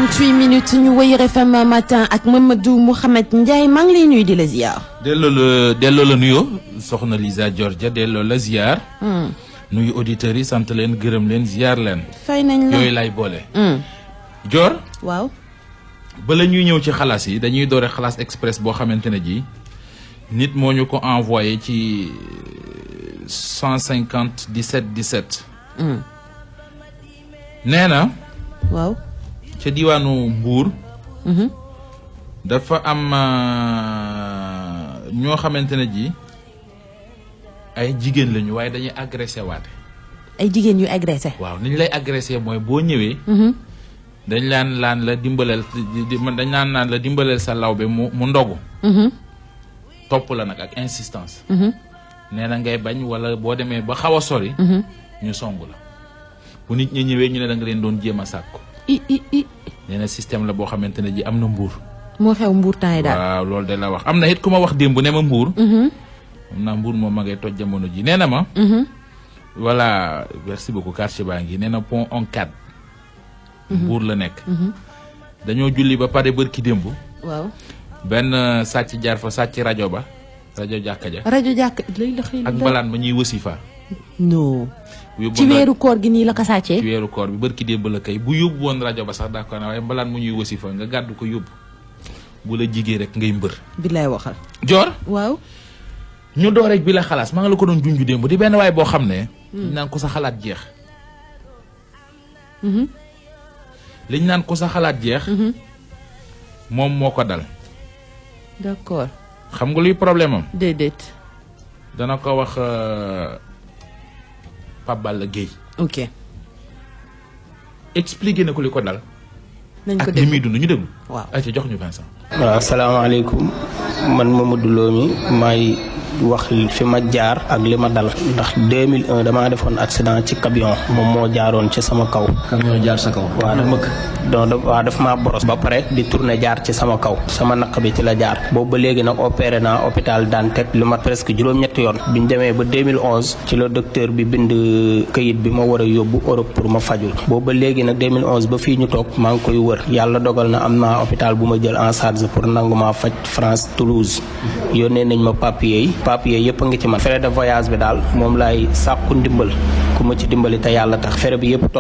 38 minutes ñu wëy RFM matin ak Mamadou Mouhamed Ndiaye maa ngi lay nuyu di la ziar. delloo la nuyoo soxna Lisa Georgia delloo la ziar. nuyu auditeurs yi sant leen gërëm leen ziar leen. fay nañ la yooyu lay boole. Dior. waaw. bala ñuy ñëw ci xalaas yi dañuy doore xalaas express boo xamante ne ji nit moo ñu ko envoyé ci 150 17 17. nee na. waaw. ca diwaanu Mbour. dafa am ñoo xamante ne ji ay jigéen lañu waaye dañuy agressé waate. ay jigéen yu agressé. waaw ni ñu lay agressé mooy boo ñëwee. dañ laan la dimbaleel dañ naan la dimbaleel sa lawbe mu ndogu. topp la nag ak insistance. nee na ngay bañ wala boo demee ba xaw a sori. ñu song la bu nit ñi ñëwee ñu ne da nga leen doon jéem a sàkku. nee na système la boo xamante ne ji am na Mbour. moo xew Mbour temps yi daal. waaw loolu de la wax am na it ku ma wax démb ne ma Mbour. am naa Mbour moom ma ngay toj jamono ji nee na ma. voilà merci beaucoup quartier baa ngi nee na pont Oncad. Mbour la nekk. dañoo julli ba pare bërki démb. waaw. benn sàcc jaar fa sàcc rajo ba rajo jàkka ja. rajo jàkka lay la xëy ak mbalaan ma ñuy wasifa. non. ci weeru koor gi nii la ko sàccee. ci weeru koor bi bërki démb la kay bu yóbbu woon rajo ba sax d'accord na waaye mbalaan mu ñuy wasifa nga gàddu ko yóbbu bu la jigee rek ngay mbër. bi lay waxal. Dior. waaw. ñu door rek bi la xalaas maa ngi la ko doon junju démb di benn waay boo xam ne. naan ko sa xalaat jeex. liñ naan ko sa xalaat jeex. moom moo ko dal. d'accord. xam nga luy problème am. déedéet. dana ko wax Pape Balla Gueye. ok. expliqué na ko li ko dal. nañ ko ak li muy dund ñu déglu. waaw ayca jox ñu Vincent. waaw asalaamaaleykum man Mamadou Lo mi maay wax fi ma jaar ak li ma dal ndax 2001 damaa defoon accident ci camion moom moo jaaroon ci sama kaw. camion jaar sa kaw. waaw daf maa boros ba pare di tourner jaar ci sama kaw sama naq bi ci la jaar boobu ba léegi nag opéré naa hôpital Dantec lu mat presque juróom-ñetti yoon biñ demee ba 2011 ci la docteur bi bind këyit bi ma war a yóbbu Europe pour ma faju boobu ba léegi nag 2011 ba fii ñu toog maa ngi koy wër yàlla dogal na am naa hôpital bu ma jël en charge pour nangu maa faj France Toulouse yónnee nañ ma papier yëpp a ngi ci man frais de voyage bi daal moom laay sàkku ndimbal ku ma ci dimbali te yàlla tax frais bi yëpp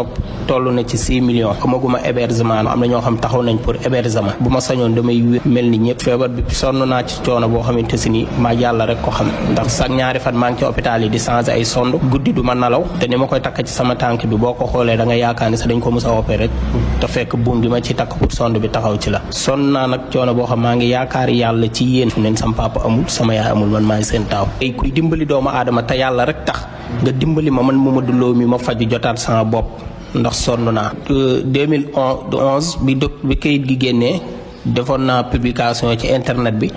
toll na ci 6 millions amaguma hébergement am na ñoo xam taxaw nañ pour hébergement bu ma sañoon damay mel ni ñëpp feebar bi sonn naa ci coono boo xamante si ni maa yàlla rek ko xam ndax sax ñaari fan maa ngi ci hôpital yi di changer ay sond guddi du ma nalaw te ni ma koy takk ci sama tànk bi boo ko xoolee da nga yaakaar ni sax dañ ko mës a opéré rek te fekk buum bi ma ci takk pour sond bi taxaw ci la sonn naa nag coono boo xam maa ngi yaakaar yàlla ci yéen fu neen sama papa amul sama yaay amul man maay seen taaw ay kuy dimbali doomu aadama te yàlla rek tax nga dimbali ma man Mamadou Lo mi ma faju jotaat sama bopp ndax sonn naa 2011 bi kayit gi génnee defoon naa publication ci internet bi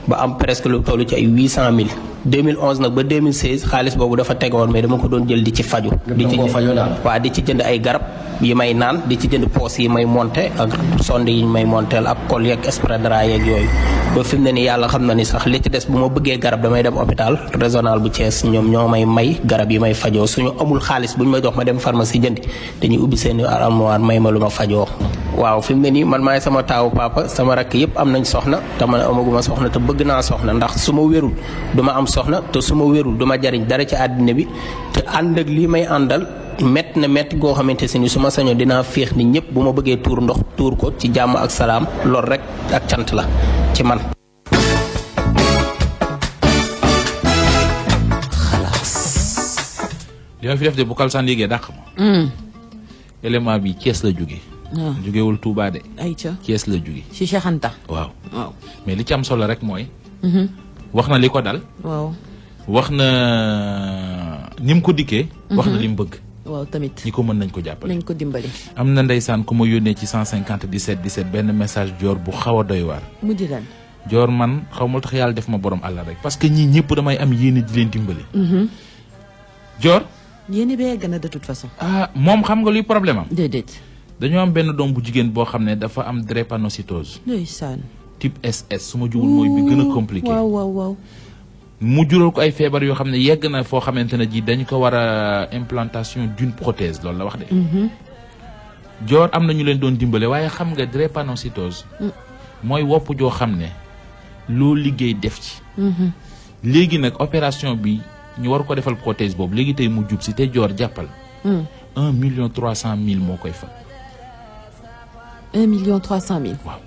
ba am presque lu toll ci ay 800 000 2011 nag ba 2016 xaalis boobu dafa tegoon mais dama ko doon jël di ci faju di ci jënd ay garab yi may naan di ci jënd poos yi may monté ak sonde yi may monteel ak kol yeeg spradra yeeg yooyu ba fi mu ne ni yàlla xam na ni sax li ci des bu ma bëggee garab damay dem hôpital régional bu Thiès ñoom ñoo may garab yi may fajoo suñu amul xaalis bu ñu may jox ma dem pharmacie jëndi dañuy ubbi seeni armoire may ma lu ma fajoo waaw fi mu ne nii man maay sama taawu papa sama rakk yëpp am nañ soxna te man amaguma soxna te bëgg naa soxna ndax su ma wérul duma am soxna te su ma wérul duma jariñ dara ci àddina bi te ànd ak lii may àndal métti goo xamante si ni su ma sañoon dinaa féex ni ñëpp bu ma bëggee tuur ndox tuur ko ci jàmm ak salaam loolu rek ak cant la ci man. xalaas. li ma fi def de bu kalsaan yéegee dàq ma. élément bi Thiès la jóge. waaw jógewul Touba de. ayca Thiès la jóge. ci Cheikh Anta. waaw mais li ci am solo rek mooy. wax na li ko dal. waaw. wax na ni mu ko dikkee. wax na li mu bëgg. waaw tamit ñi ko mën nañ ko jàppale. nañ ko dimbali. am na ndeysaan ku ma yónnee ci 150 17 17 benn message Dior bu xaw a doy waar. mu di lan. Dior man xaw ma tax yàlla def ma borom àll rek. parce que ñii ñëpp damay am yéene di leen dimbali. Dior. yéen bee gën a de toute façon. moom xam nga luy problème am. déedéet. dañoo am benn doom bu jigéen boo xam ne dafa am drépanocytose. ndeysaan. type SS su ma jugul mooy bi gën a compliqué. waaw. mu jural ko ay feebar yoo xam ne yegg na foo xamante ne ji dañ ko war a implantation d'une prothèse loolu la wax de. joor am na ñu leen doon dimbale waaye xam nga drépanocytose mooy wopp joo xam ne loo liggéey def ci léegi nag opération bi ñu war ko defal prothèse boobu léegi tey mu jub si te joor jàppal 1,3 million moo koy fa 1,3 million. waaw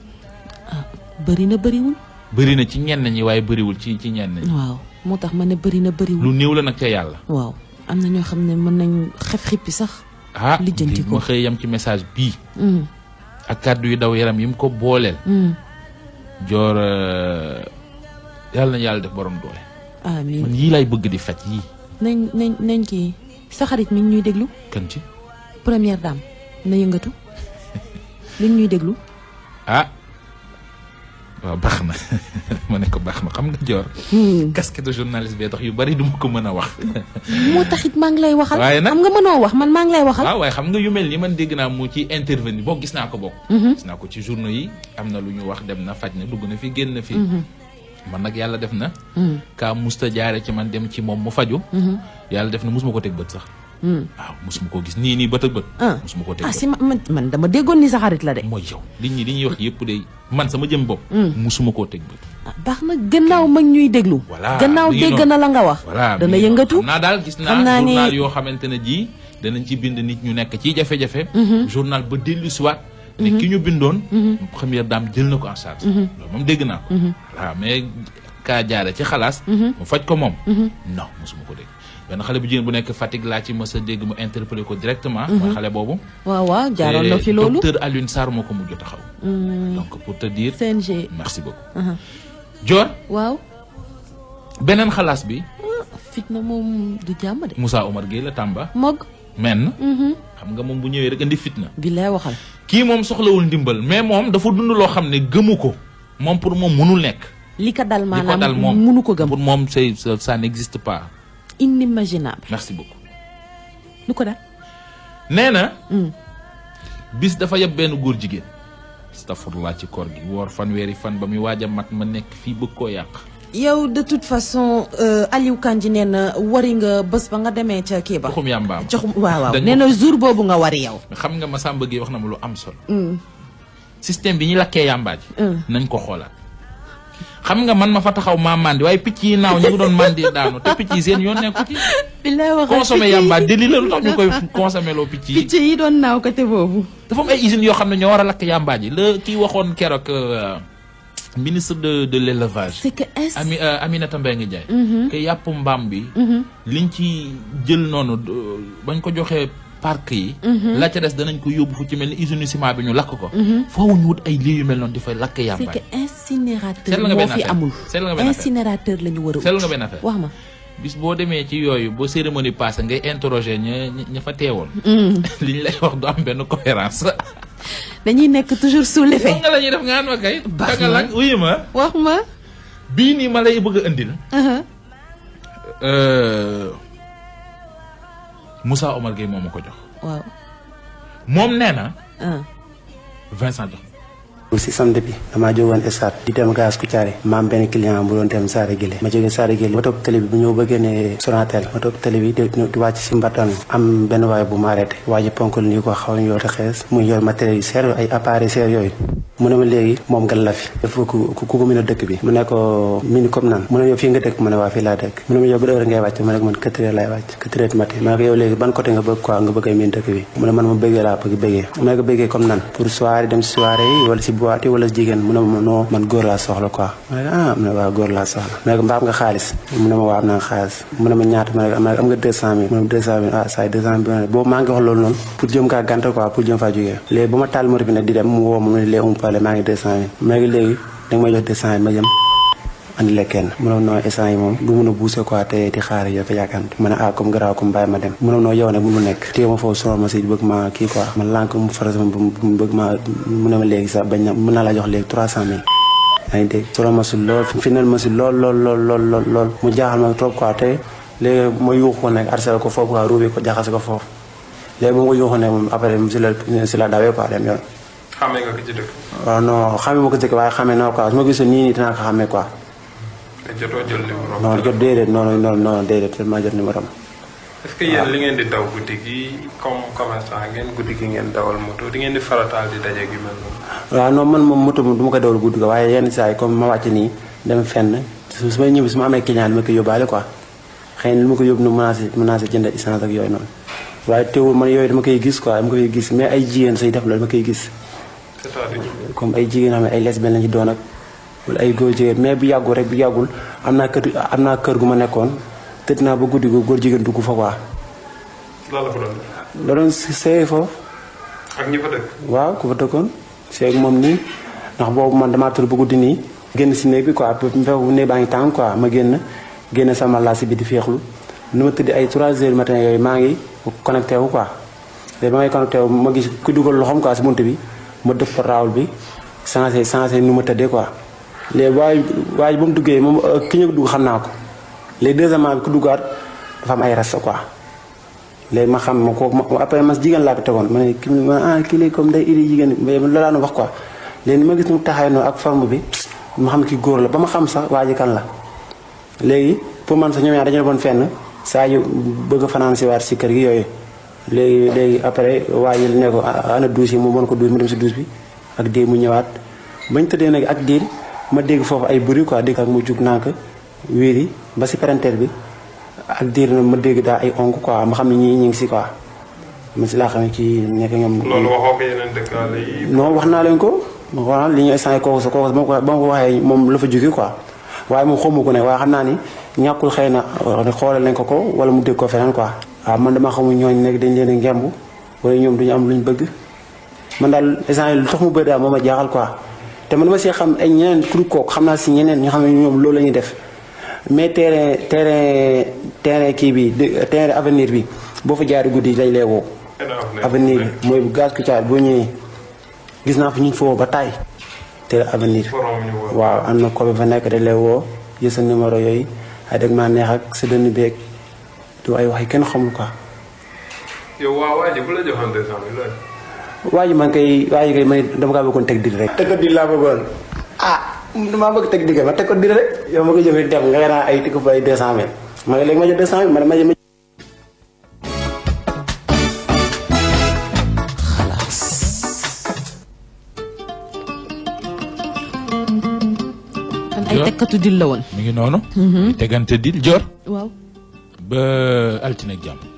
bëri na bëriwul. bëri na ci ñenn ñi waaye bëriwul ci ñenn ñi. waaw moo tax ma ne bëri na bëriwul. lu néew la nag ca yàlla. waaw am na ñoo xam ne mën nañ xef xippi sax. lijjanti ko ma xëy yam ci message bii. ak kàddu yu daw yaram yi mu ko booleel. joor yàlla na yàlla def borom doole. amiin man yii laay bëgg di faj yii. nañ kii sa xarit mi ngi ñuy déglu. kan ci. première dame na yëngatu li ñuy déglu. waaw baax na ma ne ko baax na xam nga joor. casquette journaliste bee tax yu bari duma ko mën a wax. moo taxit maa ngi lay waxal. waaye nag xam nga mënoo wax man maa ngi lay waxal. waaw waaye xam nga yu mel ni man dégg naa mu ci intervenir boo gis naa ko bokk. gis naa ko ci journaux yi am na lu ñu wax dem na faj na dugg na fi génn na fi. man nag yàlla def na. kaa musta jaare ci man dem ci moom mu faju yàlla def na musuma ko teg bët sax. waaw musuma koo gis nii bët ak bët. musuma koo teg bët si man dama déggoon ni sa xarit la de. mooy yow li ñuy wax yëpp de man sama jëm bopp. musuma koo teg bët. baax na gannaaw mag ñuy déglu. voilà gannaaw dégg na la nga wax. voilà dana yëngatu. xam naa daal gis naa journal yoo xamante ne ji danañ ci bind nit ñu nekk ci jafe-jafe. journal ba dellu si waat ne ki ñu bindoon. première dame jël na ko en charge. loolu moom dégg naa ko. voilà mais kaa jaare ci xalaas. mu faj ko moom. non musuma ko dégg. benn xale bu jigéen bu nekk Fatick laa ci mës a dégg mu interpellé ko directement. mooy xale boobu. waaw jaaroon na fi loolu docteur Alioune Sarr moo ko mujj taxaw. donc pour te dire. CNG. merci beaucoup. Dior. waaw. beneen xalaas bi. fitna moom du jàmm de. Moussa Omar Gueye la Tamba. Mog. men xam nga moom bu ñëwee rek indi fitna. bi lay waxal. kii moom soxlawul ndimbal mais moom dafa dund loo xam ne gëmu ko moom pour moom mënul nekk. li ko dal li ko dal maanaam moom mënu ko gëm. pour moom ça n'existe pas. inimaginable. merci beaucoup. lu ko dal. nee na. bis dafa yeb benn góor jigéen. astafurlaa ci koor gi woor fanweeri fan ba muy waaj a mat ma nekk fii bëgg koo yàq. yow de toute façon Aliou Kandji nee na wari nga bés ba nga demee ca kii ba. joxum yàmbaam waaw nee na jour boobu nga wari yow. xam nga Massamba Gueye wax na ma lu am solo. système bi ñu lakkee yàmbaa ji. nañ ko xoolaat. xam nga man ma fa taxaw maa mandi waaye picc yi naaw ñu ngi doon mandi daanu te picc yi seen yoon nekku ci. billaay wax consommer yàmbaa deli la lu tax ñu koy consommer loo picc yi. picc yi doon naaw côté boobu. dafa am ay usines yoo xam ne ñoo war a lakk yàmbaa ji la kii waxoon keroog ministre de l'élevage. c'est que Aminata Mbengue Ndiaye. que yàpp mbaam bi. liñ ci jël noonu bañ ko joxee parc yi. la ca des danañ ko yóbbu fu ci mel ni usine ciment bi ñu lakk ko. foofu ñu wut ay lii yu mel noonu di fay lakk yàmbaay. c'est que incinérateur moo fi amul. incinérateur la ñu war a. seetlu nga benn affaire wax ma. bis boo demee ci yooyu boo cérémonie passé ngay interroger ña fa teewoon. liñ lay wax du am benn cohérence. dañuy nekk toujours sous l'effet. nga la ñuy def nga ma kay. baax na la wuyu ma. wax ma. bii nii ma lay bëgg a indil. Moussa Omar Gueye moom ma ko jox. waaw. moom nee na. Vincent jox. si samedi bi damaa jógoon stade di dem gaz Koutiari ma am benn client bu doon dem Saare Gile ma jógee Saare Gile ma topp télé bi bu ñëw bëggee ne Sonatel ma topp télé bi di wàcc si mbattaan am benn waay bu ma arrêté waa ji ponkal nii ko xaw ñu yor te xees muy yor matériel yu seer ay appareil seer yooyu mu ne ma léegi moom nga la fi dafa ku mën a dëkk bi mu ne ko mini comme nan mu ne yow fii nga dëkk mu ne waa fii laa dëkk mu ne ma yow ba heure ngay wàcc ma ne ko man 4 heures laay wàcc 4 heures matin ma ne ko yow léegi ban côté nga bëgg quoi nga bëgg ay miin dëkk bi mu ne man ma bëggee laa bëgg bëggee ma ne ko bëggee comme nan pour soirée dem si soirée yi wala si boîte yi wala jigéen mu ne ma non man góor laa soxla quoi ma ne ah mu ne waaw góor laa soxla ma ne ko mbaa am nga xaalis mu ne ma waaw am naa xaalis mu ne ma ñaata ma ne ko am nga 200 000 mu ne 200 000 ah saa 200 000 boobu maa ngi wax loolu noonu pour jëm kaa gàntal quoi pour jëm faa jógee léegi bu ma taal moto bi nag di dem mu woo ma mu ne léegi umpale maa ngi 200 000 ma ne léegi da nga may jox 200 000 ma jëm andi la kenn mu ne non instant yi moom du mun a buuse quoi te di xaar yow fa yàkkante ma ne ah comme garaaw comme bàyyi ma dem mu ne non yow nag mënu nekk téye ma foofu sonal ma si bëgg ma kii quoi ma lànk mu faral mu bëgg ma mu ne ma léegi sax bañ na mën naa la jox léegi 300 000 yaa ngi dégg sonal ma si lool final ma si lool mu jaaxal ma trop quoi te léegi ma yuuxu ko nag harcelé ko foofu quoi ruubi ko jaxase ko foofu léegi bu ma ko yuuxu nag moom après si la dawee quoi dem yoon. xamee nga ko ci dëkk. waaw non xamee ma ko ci dëkk waaye xamee naa quoi su ma gisoon nii dinaa ko xamee quoi. te jotoo jël numéro. non jot déedéet non déedéet maa jot numéro am. est-ce que yéen li ngeen di daw guddi gi comme commerçant ngeen guddi gi ngeen dawal moto di ngeen di farataal di daje gi mel noonu. waaw non man moom moto du ma ko dawal guddi ko waaye yenn saa yi comme ma wàcc nii dem fenn su may ñëw su ma amee client dama koy yóbbaale quoi xëy na lu ma ko yóbbu nu menacé jënd essence ak yooyu noonu waaye teewul man yooyu dama koy gis quoi dama koy gis mais ay jigéen say def loolu dama koy gis. c'est-à-dire comme ay jigéen xam ne ay lesbiennes lañu doon ak wala ay góor jigéen mais bu yàggul am naa kër gu ma nekkoon tëdd naa ba guddi gu góor jigéen dugg fa quoi. lan la fa doon. da doon seey foofu. ak ñi fa dëkk. waaw ku fa dëkkoon seey ak moom nii ndax boobu man damaa tëdd ba guddi nii génn si néeg bi quoi bu néeg baa ngi tàng quoi ma génn sama laa si bi di féexlu nu ma tëdd ay 3 heures matin yooyu maa ngi connecté wu quoi léegi ba may connecté wu ma gis ku dugal loxoom quoi si bunt bi ma dëpp fa raawul bi changé nu ma tëddee quoi léegi waaye ba mu duggee moom ki ñu dugg xam naa ko léegi deuxièmement bi ku duggaat dafa am ay reste quoi léegi ma xam ma kooku après ma jigéen laa ko tegoon ma ne kii léegi comme day indi jigéen la daan wax quoi léegi ma gis mu taxaw noonu ak forme bi ma xam ki góor la ba ma xam sax waa ji kan la léegi pour man sax ñoom ñaar dañu demoon fenn saa yu bëgg a fanaan si waat si kër gi yooyu léegi après waa ji ne ko ana douche yi mu mën ko douche mu dem si douche bi ak diir mu ñëwaat bañ tëddee nag ak diir ma dégg foofu ay bruit quoi dégg ak mu jug nànk wéeri ba si parenteer bi ak diir na ma dégg daa ay onk quoi ma xam ne ñii ñu ngi si quoi man si laa xam ne kii nekk ñoom. loolu waxoo ko yeneen dëkkaale yi. non wax naa leen ko wax li ñu instant kooku ba ma ko waxee moom la fa jógee quoi waaye moom xamu ko ne waaye xam naa ni ñàkkul xëy na xoolal nañ ko wala mu dégg ko feneen quoi. waaw man dama xamul ñooñu nekk dañ leen a ngemb wala ñoom duñu am luñ bëgg man daal instant lu tax mu bëri daal moo ma jaaxal quoi te man dama see xam ay ñeneen ku dul kooku xam naa si ñeneen ñoo xam ne ñoom loolu la ñuy def mais terrain kii bi terrain avenir bi boo fa jaaree guddi dañ lay woo. avenir bi mooy bu gaz Kouthia boo ñëwee gis naa fa ñu foofu ba taay terrain avenir. waaw am na ko bi fa nekk dañ lay woo jël sa numéro yooyu ay dëgg maa neex ak sa dënn beeg du ay wax yi kenn xamul quoi. yow waa ji bu la joxoon 200 000 waa ji man kay man dama kaa bëggoon teg dir rek. teg ko dir laa bëggoon damaa bëgg teg dir ma teg ko dir rek yow ma ko jëfee dem nga naa ay teg ko fa ay 200 000 ma léegi ma jël 200 000 ma xalaas. kon ay tekkatu dil la woon. mi ngi noonu. tegante dil Dior. waaw. ba altine ak jàmm.